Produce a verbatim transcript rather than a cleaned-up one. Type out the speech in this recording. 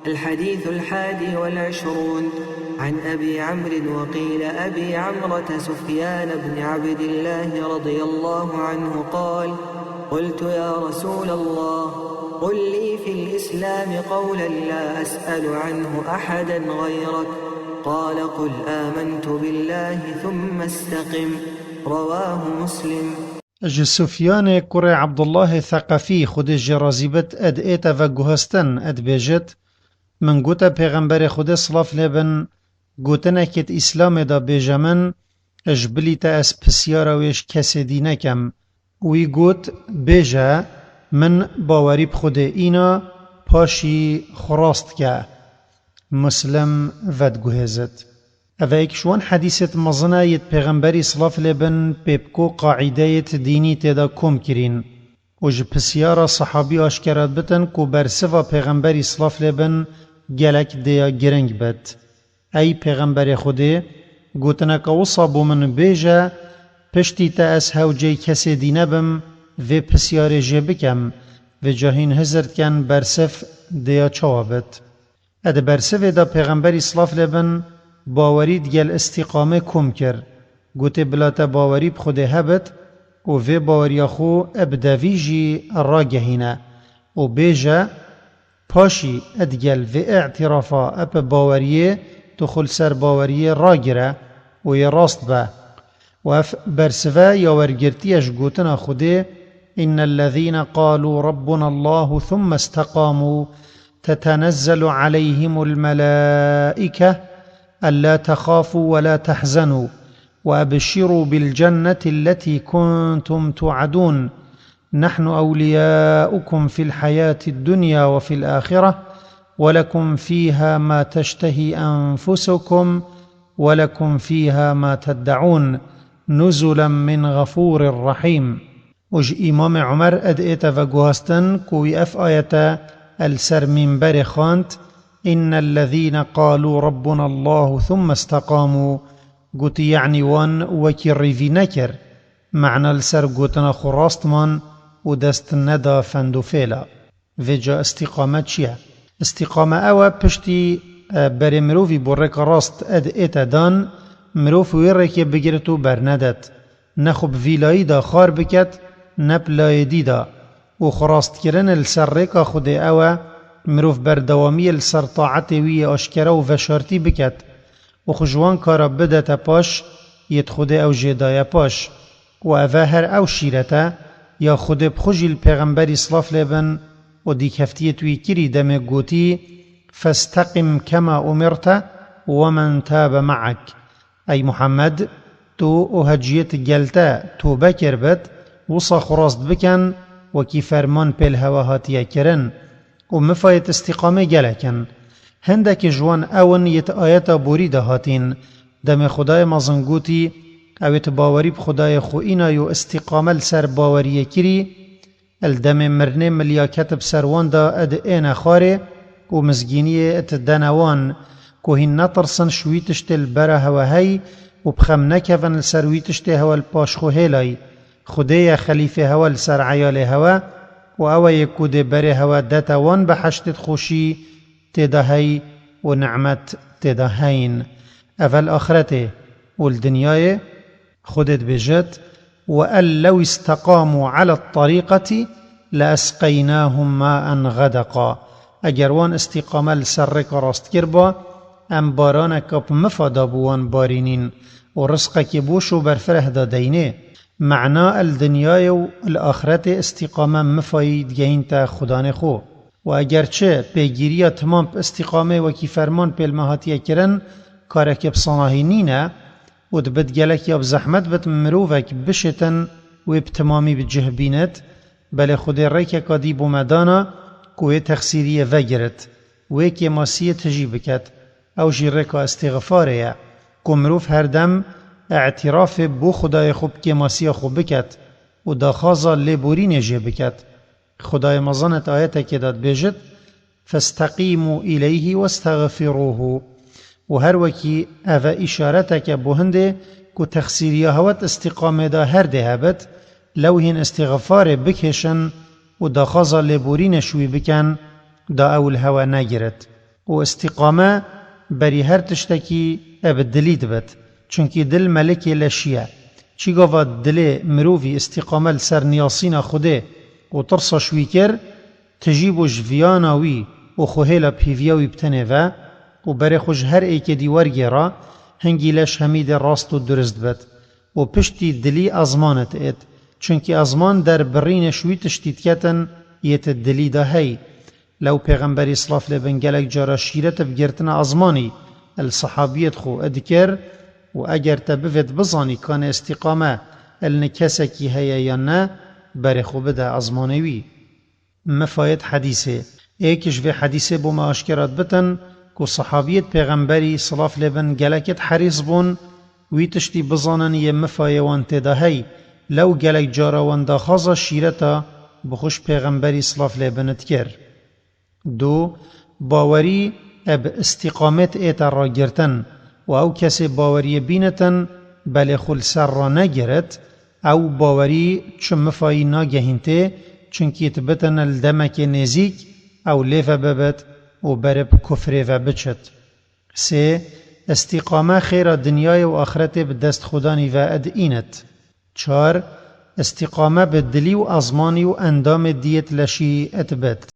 الحديث الحادي والعشرون. عن أبي عمرو وقيل أبي عمرة سفيان بن عبد الله رضي الله عنه قال: قلت: يا رسول الله، قل لي في الإسلام قولا لا أسأل عنه أحدا غيرك. قال: قل آمنت بالله ثم استقم. رواه مسلم. Ji Sufyanê kurê Ebdullahê Theqefî, Xwedê jê razî bit, ed ête veguhestin, ed bêjit: Min gote Pêxemberê Xwedê, silav lê bin, gotinekê di Îslamê de bêje min, ji bilî te ez pisyara wê ji kesê dî nekem. Wî got: Bêje, min bawerî bi Xwedê îna, paşî xwe rast ke. Muslim vediguhêzit. Ev e yek ji wan hedîsêt mezin e yêt Pêxemberî, silav lê bin, pê bi ku qaîdeyêt dînî tê de kom kirîn û ji pisyara sehabî aşkera dibitin ku bersiva Pêxemberî, silav lê bin, gelek dêya giring bit. Ey Pêxemberê Xwedê, gotineka wisa bo min bêje, piştî te ez hewceyî kesê dî nebim, vê pisyarê jê bikem, vêca hîn hizir dikin bersiv dêya çawa bit. E di bersivê de Pêxemberî, silav lê bin, bawerî digel îstîqamê kom kir. Gotê: Bila te bawerî bi Xwedê hebit û vê baweriya xwe e bi devî jî ragehîne û bêje, paşî e digel vê îtîrafa e bi baweriyê tu xwe li ser baweriyê ragire û yê rast be. Û ev bersive ya wergirtiye ji gotina Xwedê: إن الذين قالوا ربنا الله ثم استقاموا تتنزل عليهم الملائكة ألا تخافوا ولا تحزنوا وأبشروا بالجنة التي كنتم توعدون نحن أولياؤكم في الحياة الدنيا وفي الآخرة ولكم فيها ما تشتهي أنفسكم ولكم فيها ما تدعون نزلا من غفور رحيم. Û ji Îmamê Umer ed ête veguhastin ku wî ev ayete el ser mînberê xwend: إن الذين قالوا ربنا الله ثم استقاموا. Gotî, yanî wan wekî rîvî nekir, mena li ser gotina xwe rast man û dest neda fend û fêla. Vêca îstîqame çi ye? Îstîqame ew e, piştî, e, berê mirovî bo rêka rast ed ête dan, mirov wê rêkê bigirit û bernedet. Ne xwe bi vî layî de xar biket, ne bi layê dî de. Û xwe rastkirin li ser rêka Xwedê ew e, mirov berdewamiyê li ser taetê wî yê aşkere û veşartî biket û xwe ji wan kara bidete paş, yêt Xwedê ew jê daye paş. Û ev e her ew şîret e, ya Xwedê bi xwe jî li Pêxemberî, silav lê bin, û dîkeftiyêt wî kirî demê gotî: فاستقم كما أمرت ومن تاب معك. Ey Muhammed, tu û heciyêt gel te tobe kiribit, wisa xwe rast bikin, wekî ferman pê li hewe hatiye kirin. Û mifayêt îstîqamê gelek in. Hindekî ji wan ew in yêt ayeta borî de hatîn. Demê Xwedayê mezin gotî, ew êt bawerî bi Xwedayê xwe îna yo îstîqame li ser baweriyê kirî, li demê mirinê milyaket bi ser wan de ed êne xwarê û mizgîniyê ed dene wan, ku hîn netirsin ji wî tiştê li bera hewe hey û bi xem nekevin li ser wî tiştê hewe li paş xwe hêlay. Xwedê ye xelîfê hewe li ser eyalê hewe û ew e yê ku dê berê hewe dete wan behiştêt xweşî tê de hey û nimet tê de heyn. Ev e li axretê û li dinyayê. Xwedê dibêjit: وأن لو استقاموا على الطريقة لأسقيناهم ماء غدقا. Eger wan îstîqame li ser rêka rast kirba, em baraneka bi mifa da bi wan barînîn û rizqekê boş û berfireh da deynê. Mena li dinyayê û li axretê îstîqame mifayî digehînte xudanê xwe. Û eger çi pêgîriya timam bi îstîqamê wekî ferman pê li me hatiye kirin, karekê bi sanahî nîne, û dibit gelek ya bi zehmet bit mirovek bişêtin wê bi timamî bi cih bînit, belê Xwedê rêkeka dî bo me dana ku wê texsîriyê vegirit, wê kêmasiyê tijî biket. Ew jî rêka îstîxfarê ye, ku mirov her dem îtirafê bo Xwedayê xwe bi kêmasiya xwe biket û daxwaza lêborînê jê biket. Xwedayê mezin di ayetekê de dibêjit: فاستقيموا إليه واستغفروه. Û her wekî ev e îşareteke bo hindê ku texsîriya hewe di îstîqamê de her dê hebit, lew hîn îstîxfarê bikêşin û daxwaza lêborînê ji wî bikin, da ew li hewe negirit. û îstîqame berî her tiştekî bi dilî dibit. Çunkî dil melikê leşî ye. Çîgava dilê mirovî îstîqame li ser niyasîna Xwedê û tirsa ji wî kir, tijî bû ji viyana wî û xwehêla pîviya wî bi tenê ve û berê xwe ji her êkê dî wergêra, hingî leş hemî dê rast û durist bit û piştî dilî ezmanê diêt. Çunkî ezman derbirînê ji wî tiştî diketin yê ti dilî de hey. Lew Pêxemberî silav lê bin gelek cara şîret bi girtina ezmanî li sehabiyêt xwe dikir û eger te bivêt bizanî kanê îstîqame li kesekî heye yan ne, berê xwe bide ezmanê wî. Mifayêt hedîsê. Êk ji vê hedîsê bo me aşkera dibitin ku sehabiyêt Pêxemberî silav lê bin gelekêt herîs bûn, wî tiştî bizanin yê mifayê wan tê de hey. Lew gelek cara wan daxwaza şîreta bi xwe ji Pêxemberî silav lê bin dikir. Du, bawerî bi îstîqamê diête ragirtin û ew kesê baweriyê bînitin, belê xwe li ser ranegirit, ew bawerî çi mifayî nagehîntê, çunkî dibitin li demekê nêzîk ew lê ve bibit û berê bi kufrê ve biçit. Sê, îstîqame xêra dinyayê û axretê bi dest Xudanî ve diînit. Çar, îstîqame bi dilî û ezmanî û endamê diyêt leşî dibit.